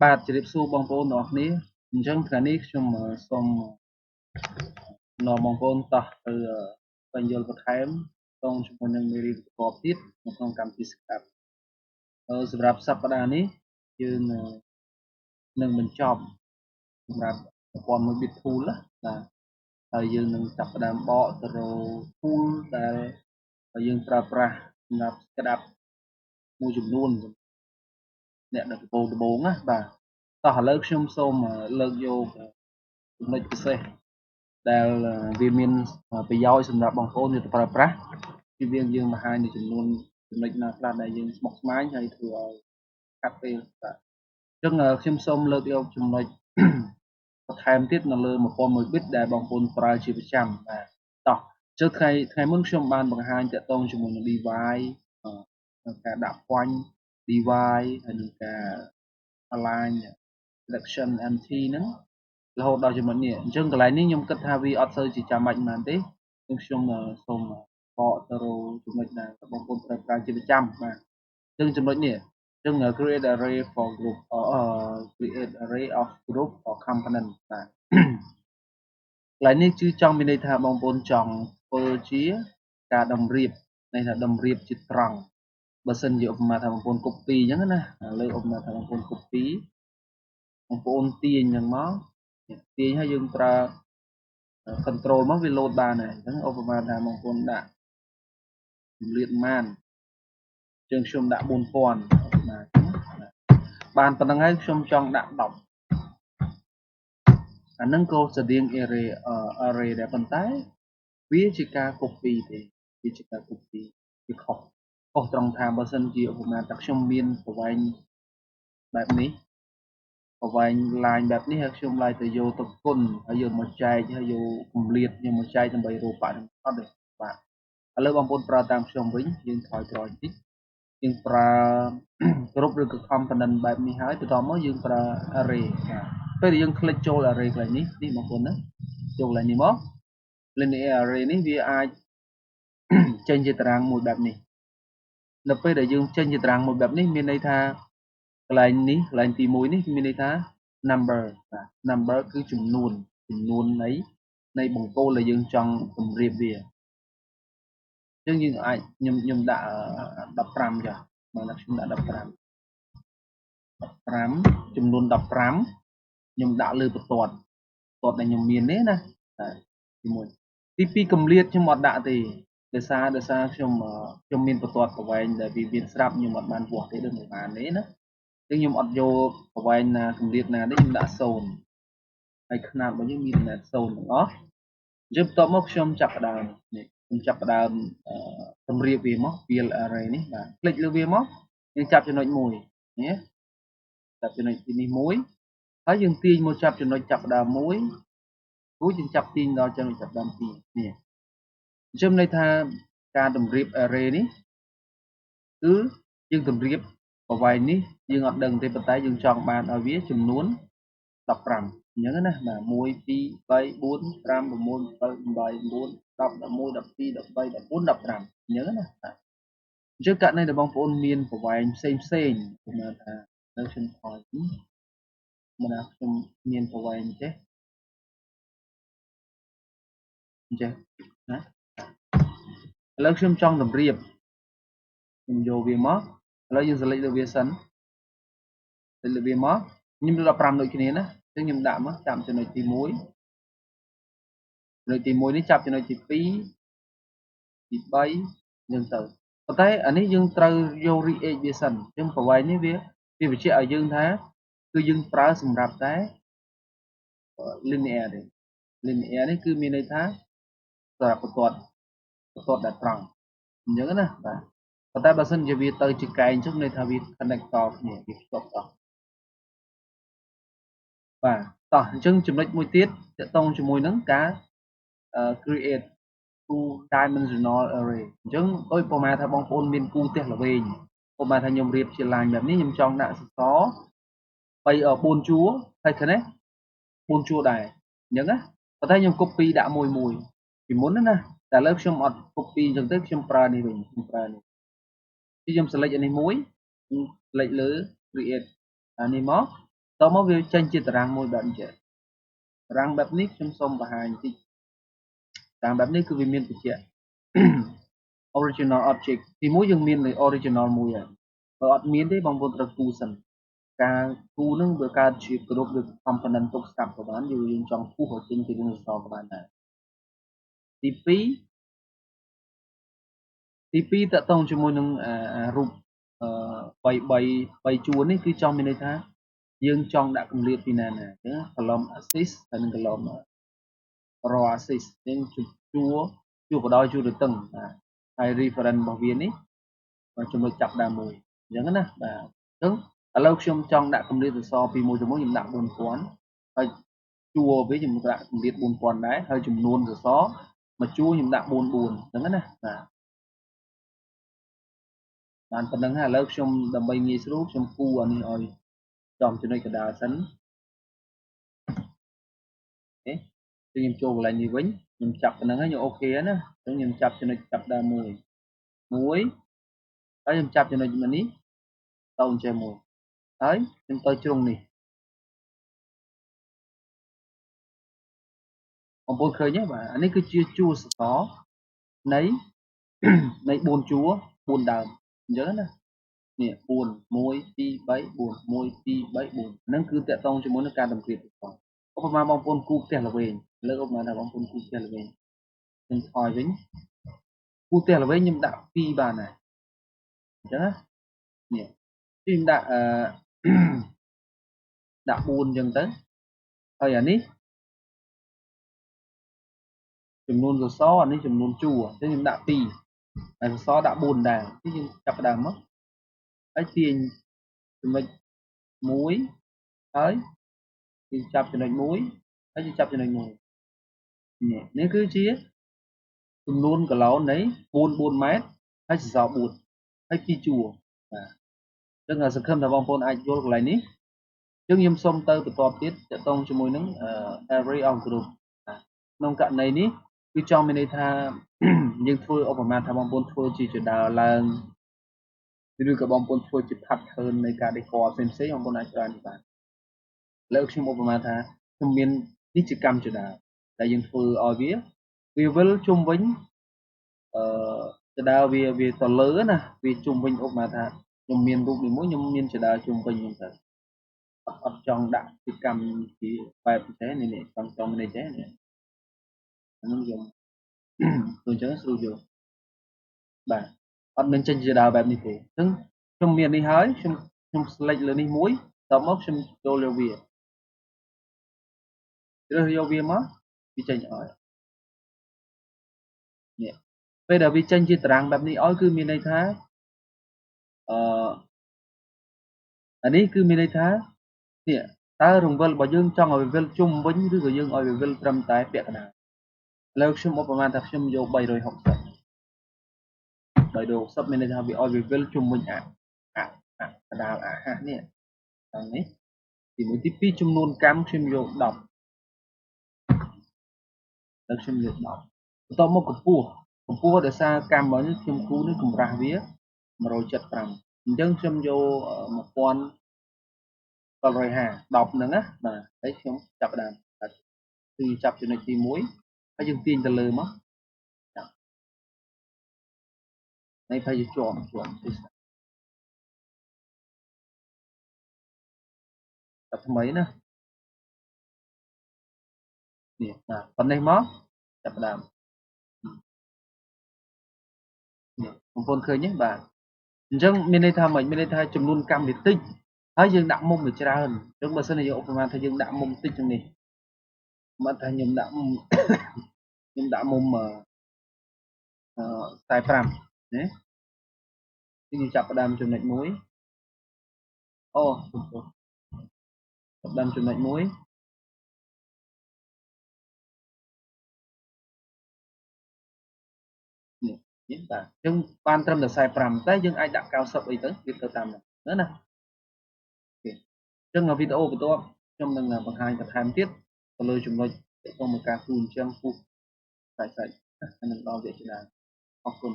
បាទជម្រាបសួរបងប្អូនទាំងអស់គ្នាអញ្ចឹងថ្ងៃនេះខ្ញុំសូមនាំបងប្អូនតោះទៅស្វែងយល់បន្ថែមតងជាមួយនឹងមេរៀនប្រកបទៀតនៅក្នុងកម្មវិធី SketchUp សម្រាប់សប្តាហ៍នេះយើងនឹងបញ្ចប់សម្រាប់ប្រព័ន្ធមួយ bit tool ណាបាទហើយយើងនឹងចាប់ផ្ដើមបកទៅរក tool ដែលយើងប្រើប្រាស់សម្រាប់ SketchUp មួយចំនួនអ្នកដែលដំបូងដំបូងណាបាទតោះឥឡូវខ្ញុំសូមលើកយកចំណុចពិសេសដែលវាមានប្រយោជន៍សម្រាប់បងប្អូនយកទៅប្រើប្រាស់ពីវាយើងបង្ហាញនៅចំនួនចំណុចណាខ្លះដែលយើងស្មុគស្មាញហើយធ្វើឲ្យកាត់ពេលបាទអញ្ចឹងខ្ញុំសូមលើកយកចំណុចបន្ថែមទៀតនៅលើ1001 bit ដែលបងប្អូនប្រើជាប្រចាំបាទតោះចុះថ្ងៃថ្ងៃមុនខ្ញុំបានបង្ហាញតាក់ទងជាមួយនឹង divide ការដាក់ point divide ហើយនឹងការ align selection empty ហ្នឹងរហូតដល់ចំណុចនេះអញ្ចឹងកន្លែងនេះខ្ញុំគិតថាវាអត់សូវជាចាំបាច់ប៉ុន្មានទេខ្ញុំសូមបកទៅរកចំណុចដែលបងប្អូនប្រើប្រាស់ជាប្រចាំបាទអញ្ចឹងចំណុចនេះអញ្ចឹង create array for group or create array of group or component បាទកន្លែងនេះគឺចង់មានន័យថាបងប្អូនចង់ធ្វើជាការតម្រៀបន័យថាតម្រៀបជាត្រង់បើសិនជាឧបមាថាបងប្អូន copy អញ្ចឹងណាឥឡូវឧបមាថាបងប្អូន copy បងប្អូនទាញអញ្ចឹងមកទាញហើយយើងប្រើ control មកវា load បានហើយអញ្ចឹងឧបមាថាបងប្អូនដាក់គម្លាតប៉ុន្មានជាងខ្ញុំដាក់4000ឧបមាបានប៉ុណ្្នឹងហើយខ្ញុំចង់ដាក់10អាហ្នឹងក៏ស្តៀង array array ដែរប៉ុន្តែវាជាការ copy ទេវាជាការ copy វាខុសខុសត្រង់ថាបើសិនជាឧបមាថាខ្ញុំមានប្រវែងបែបនេះប្រវែង line បែបនេះហើយខ្ញុំឡាយទៅយកទៅគុណហើយយកមកចែកហើយយកកម្លាតយកមកចែកដើម្បីរកបរិមាណអត់ទេបាទឥឡូវបងប្អូនប្រើតាមខ្ញុំវិញយើងថយក្រោយតិចយើងប្រើគ្រប់ឬក៏ component បែបនេះហើយបន្ទាប់មកយើងប្រើ array បាទពេលដែលយើង click ចូល array កន្លែងនេះនេះបងប្អូនណាចូលកន្លែងនេះមក linear array នេះវាអាចចេញជាតារាងមួយបែបនេះនៅពេលដែលយើងចេញជាតារាងមួយបែបនេះមានន័យថាកន្លែងនេះកន្លែងទី1នេះមានន័យថា number បាទ number គឺចំនួនចំនួននៃនៃបង្គោលដែលយើងចង់តម្រៀបវាអញ្ចឹងយើងអាចខ្ញុំខ្ញុំដាក់15ចាស់បើខ្ញុំដាក់15 15ចំនួន15ខ្ញុំដាក់លើបន្ទាត់បន្ទាត់ដែលខ្ញុំមាននេះណាបាទទី1ទី2កម្លាតខ្ញុំអត់ដាក់ទេដោយសារដោយសារខ្ញុំខ្ញុំមានបន្ទាត់ប្រវែងដែលវាមានស្រាប់ខ្ញុំអត់បានវាស់ទេដូចមិនបានទេណាអញ្ចឹងខ្ញុំអត់យកប្រវែងណាកម្រិតណាទេខ្ញុំដាក់0ហើយຂະຫນាតរបស់យើងមានតែ0ទាំងអស់អញ្ចឹងបន្ទាប់មកខ្ញុំចាប់ផ្ដើមនេះខ្ញុំចាប់ផ្ដើមតម្រៀបវាមក fill array នេះបាទคลิกលើវាមកយើងចាប់ចំណុចមួយនេះចាប់ចំណុចទីនេះមួយហើយយើងទាញមកចាប់ចំណុចចាប់ផ្ដើមមួយរួចយើងចាប់ទាញដល់ចំណុចចាប់ផ្ដើមពីរនេះអញ្ចឹងន័យថាការតម្រៀប array នេះគឺយើងតម្រៀបប្រវែងនេះយើងអត់ដឹងទេប៉ុន្តែយើងចង់បានឲ្យវាចំនួន15អញ្ចឹងណាបាទ1 2 3 4 5 6 7 8 9 10 11 12 13 14 15អញ្ចឹងណាបាទអញ្ចឹងករណីដែលបងប្អូនមានប្រវែងផ្សេងផ្សេងឧបមាថានៅខ្ញុំថយមកណាខ្ញុំមានប្រវែងចេះអញ្ចឹងណាឥឡូវខ្ញុំចង់តម្រៀបខ្ញុំយកវាមកឥឡូវយើង select លើវាសិន select លើវាមកខ្ញុំលើ15ដូចគ្នាណាអញ្ចឹងខ្ញុំដាក់មកចាប់ចំណុចទី1ចំណុចទី1នេះចាប់ចំណុចទី2ទី3អញ្ចឹងទៅប៉ុន្តែអានេះយើងត្រូវយក reage វាសិនអញ្ចឹងប្រវែងនេះវាវាបញ្ជាក់ឲ្យយើងថាគឺយើងប្រើសម្រាប់តែ linear ទេ linear នេះគឺមានន័យថាសម្រាប់បន្ទាត់បន្ទាត់ដែលត្រង់អញ្ចឹងណាបាទប៉ុន្តែបើសិនជាវាទៅជាកែងអញ្ចឹងន័យថាវា connect តគ្នាវាភ្ជាប់តបាទតោះអញ្ចឹងចំណុចមួយទៀតតកតងជាមួយនឹងការ create two dimensional array អញ្ចឹងដូចប្រមាណថាបងប្អូនមានគូផ្ទះល្វែងឧបមាថាខ្ញុំរៀបជា line បែបនេះខ្ញុំចង់ដាក់សសរ3 4ជួរហើយឃើញទេ4ជួរដែរអញ្ចឹងណាប៉ុន្តែខ្ញុំ copy ដាក់មួយមួយពីមុនណាតែឥឡូវខ្ញុំអត់ copy អញ្ចឹងទេខ្ញុំប្រើនេះវិញខ្ញុំប្រើនេះខ្ញុំ select អានេះមួយខ្ញុំ select លើ create អានេះមក តមកវាចេញជាតារាងមួយបែបនេះតារាងបែបនេះខ្ញុំសូមបង្ហាញតិចតារាងបែបនេះគឺវាមានបញ្ជាក់ original object ទីមួយយើងមាន original មួយហើយបើអត់មានទេបងប្អូនត្រូវគូសិនការគូនឹងវាកើតជាគ្រប់ឬ component ទុកស្រាប់ក៏បានយើងចង់គូឲ្យចេញជារឿងសសរក៏បានដែរទី2ទី2តកតងជាមួយនឹងរូប3 3 3ជួរនេះគឺចង់មានន័យថាយើងចង់ដាក់កម្រិតពីណាណាអញ្ចឹង column axis ហើយនិង column row axis អញ្ចឹងជួរជួរបដោយជួររទឹងបាទហើយ reference របស់វានេះចំណុចចាប់ដើមមួយអញ្ចឹងណាបាទអញ្ចឹងឥឡូវខ្ញុំចង់ដាក់កម្រិតសសរពី1ទៅ1ខ្ញុំដាក់4000ហើយជួរវាខ្ញុំដាក់កម្រិត4000ដែរហើយចំនួនសសរមួយជួរខ្ញុំដាក់44អញ្ចឹងណាបាទបានប៉ុណ្្នឹងហើយឥឡូវខ្ញុំដើម្បីងាយស្រួលខ្ញុំគូអានេះឲ្យចំចំណុចកណ្ដាលសិនអូខេខ្ញុំចូលកន្លែងនេះវិញខ្ញុំចាប់ប៉ុណ្្នឹងហើយខ្ញុំអូខេណាអញ្ចឹងខ្ញុំចាប់ចំណុចចាប់ដើមមួយមួយហើយខ្ញុំចាប់ចំណុចនេះទៅអញ្ចេះមួយហើយខ្ញុំទៅជ្រុងនេះបងប្អូនឃើញទេបាទអានេះគឺជាជួរសសរនៃនៃ4ជួរ4ដើមអញ្ចឹងណានេះ4 1 2 3 4 1 2 3 4ហ្នឹងគឺតកតងជាមួយនឹងការតម្រៀបសសរឧបមាបងប្អូនគូផ្ទះល្វែងលើឧបមាថាបងប្អូនគូផ្ទះល្វែងខ្ញុំថយវិញគូផ្ទះល្វែងខ្ញុំដាក់2បានដែរអញ្ចឹងណានេះខ្ញុំដាក់ដាក់4អញ្ចឹងទៅហើយអានេះចំនួនសសរអានេះចំនួនជួរអញ្ចឹងខ្ញុំដាក់2ហើយសសរដាក់4ដែរទីយើងចាប់ដើមមកហើយទាញចំណុច1ហើយយើងចាប់ចំណុច1ហើយយើងចាប់ចំណុច1នេះគឺជាចំនួនកឡោននៃ4 4ម៉ែត្រហើយសសរ4ហើយ2ជួរបាទអញ្ចឹងសង្ឃឹមថាបងប្អូនអាចយល់កន្លែងនេះអញ្ចឹងខ្ញុំសូមទៅបន្តទៀតតកតងជាមួយនឹង array of group ក្នុងករណីនេះគឺចង់មានន័យថាយើងធ្វើឧបមាថាបងប្អូនធ្វើជាជណ្ដើរឡើងឬក៏បងប្អូនធ្វើជា pattern នៃការ decor ផ្សេងៗបងប្អូនអាចប្រើនេះបានលើខ្ញុំឧបមាថាខ្ញុំមាននេះជាកម្មជណ្ដើរដែលយើងធ្វើឲ្យវាវិលជុំវិញជណ្ដើរវាទៅលើណាវាជុំវិញឧបមាថាខ្ញុំមានរូបនេះមួយខ្ញុំមានជណ្ដើរជុំវិញហ្នឹងទៅអត់ចង់ដាក់ជាកម្មជាបែបទេនេះចង់នេះទេនេះហ្នឹងខ្ញុំទៅអញ្ចឹងស្រួលយល់បាទអត់មានចេញជាដើរបែបនេះទេអញ្ចឹងខ្ញុំមាននេះហើយខ្ញុំ select លើនេះមួយតមកខ្ញុំចូលលើវាជ្រើសយកវាមកវាចេញឲ្យនេះពេលដែលវាចេញជាតារាងបែបនេះឲ្យគឺមានន័យថាអានេះគឺមានន័យថានេះតើរង្វិលរបស់យើងចង់ឲ្យវាវិលជុំវិញឬក៏យើងឲ្យវាវិលត្រឹមតែពាក់កណ្ដាលឥឡូវខ្ញុំឧបមាថាខ្ញុំយក360 360មានន័យថាវាឲ្យវាវិលជុំវិញអាកណ្ដាលអាហានេះខាងនេះទី1ទី2ចំនួនកម្មខ្ញុំយក10ដល់ខ្ញុំយក10បន្ទាប់មកកម្ពស់ដោយសារកម្មរបស់នេះខ្ញុំគូនេះកម្រាស់វា175អញ្ចឹងខ្ញុំយក1750 10ហ្នឹងណាបាទហើយខ្ញុំចាប់ដើមគឺចាប់ចំណុចទី1ហើយយើងទាញទៅលើមកចាប់នេះប្រហែលជាជាប់ទីចាប់ថ្មីណានេះបាទប៉ុណ្ណេះមកចាប់ដើមនេះបងប្អូនឃើញទេបាទអញ្ចឹងមានន័យថាម៉េចមានន័យថាចំនួនកម្មវាតិចហើយយើងដាក់មុំវាច្រើនអញ្ចឹងបើសិនជាយើងឧបមាថាយើងដាក់មុំតិចជាងនេះមកថាខ្ញុំដាក់មុំ45ណាខ្ញុំចាប់ផ្ដើមចំណុច1អូចាប់ដើមចំណុច1នេះបាទអញ្ចឹងបានត្រឹមតែ45តែយើងអាចដាក់90អីទៅវាទៅតាមហ្នឹងណាអូខេអញ្ចឹងវីដេអូបន្ទាប់ខ្ញុំនឹងបង្ហាញបន្ថែមទៀតទៅលើចំណុចទាក់ទងនឹងការគូអញ្ចឹងគូសាច់ៗនឹងដល់វគ្គជាដើមអរគុណ